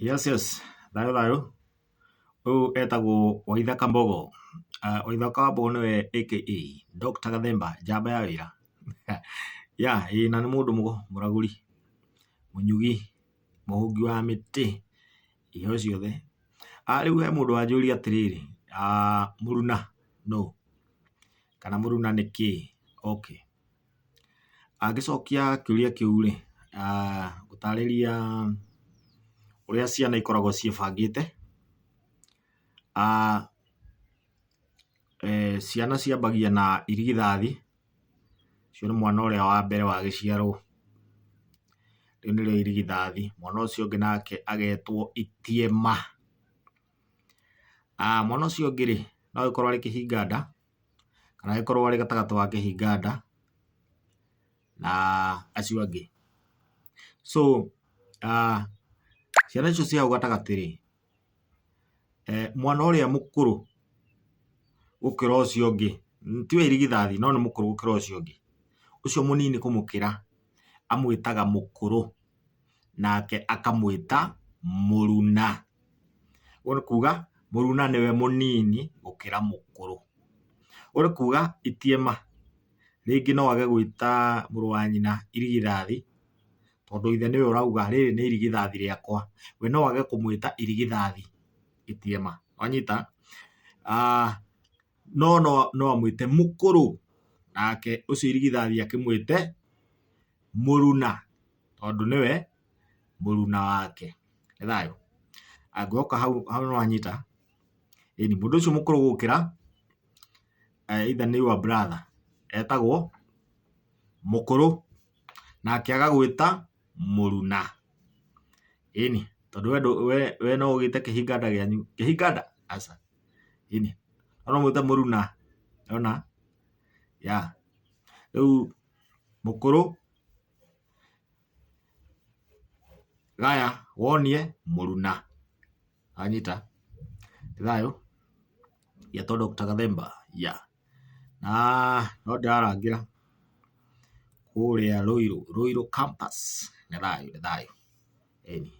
Yes, thayũ thayũ. Ũyũ etagwo Waithaka Mbogo. Waithaka wa Mbogo nĩwe aka Dr. Gathemba, njamba ya wĩra. Yeah, ĩĩ na nĩ mũndũ mũgo, mũragũri, mũnyugi, mũhũngi wa mĩtĩ, iheo ciothe. Rĩu he mũndũ wanjũria atĩrĩrĩ, mũruna nũ? Kana mũruna nĩ kĩĩ? Okay. Angĩcokia kĩũria kĩu rĩ, ngũtarĩria ũrĩa ciana ikoragwo ciĩbangĩte. Ciana ciambagia na irigithathi, ũcio nĩ mwana ũrĩa wa mbere wagĩciarwo, rĩu nĩrĩo irigithathi. Mwana ũcio ũngĩ nake agetwo itiema. Mwana ũcio ũngĩ rĩ, no agĩkorwo arĩ kĩhinga nda, kana agĩkorwo arĩ gatagatĩ wa kĩhinga nda na acio angĩ. So ciana icio ciĩ hau gatagatĩ rĩ, mwana ũrĩa mũkũrũ gũkĩra ũcio ũngĩ, tiwe irigithathi no nĩ mũkũrũ gũkĩra ũcio ũngĩ, ũcio mũnini kũmũkĩra amwĩtaga mũkũrũ nake akamwĩta mũruna. Ũguo nĩ kuga mũruna nĩwe mũnini gũkĩra mũkũrũ. Ũguo nĩ kuga itiema rĩngĩ no age gwĩta mũrũ wa nyina irigithathi, tondũ ithe nĩwe ũrauga rĩrĩ nĩ irigithathi rĩakwa, we no age kũmwĩta irigithathi itiema, wanyita? No no amwĩte mũkũrũ, nake ũcio irigithathi akĩmwĩte mũruna, tondũ nĩwe mũruna wake. Nĩ thayũ? Ngwĩhoka hau hau nĩ wanyita. Ĩni, mũndũ ũcio mũkũrũ gũgũkĩra, either nĩ your brother, etagwo mũkũrũ, nake agagwĩta mũruna. Ĩni, tondũ we no ũgĩte kĩhinga nda gĩanyu, kĩhinga nda? Aca. Ĩni, no no ũmwĩte mũruna, nĩwona? Yeah. Rĩu mũkũrũ gaya wonie mũruna. Wanyita? Thayũ. Ngetwo Dr. Gathemba. Yeah. Na no ndĩrarangĩra kũrĩa Ruiru, Ruiru campus. Nĩ thayũ, nĩ thayũ. Ĩni.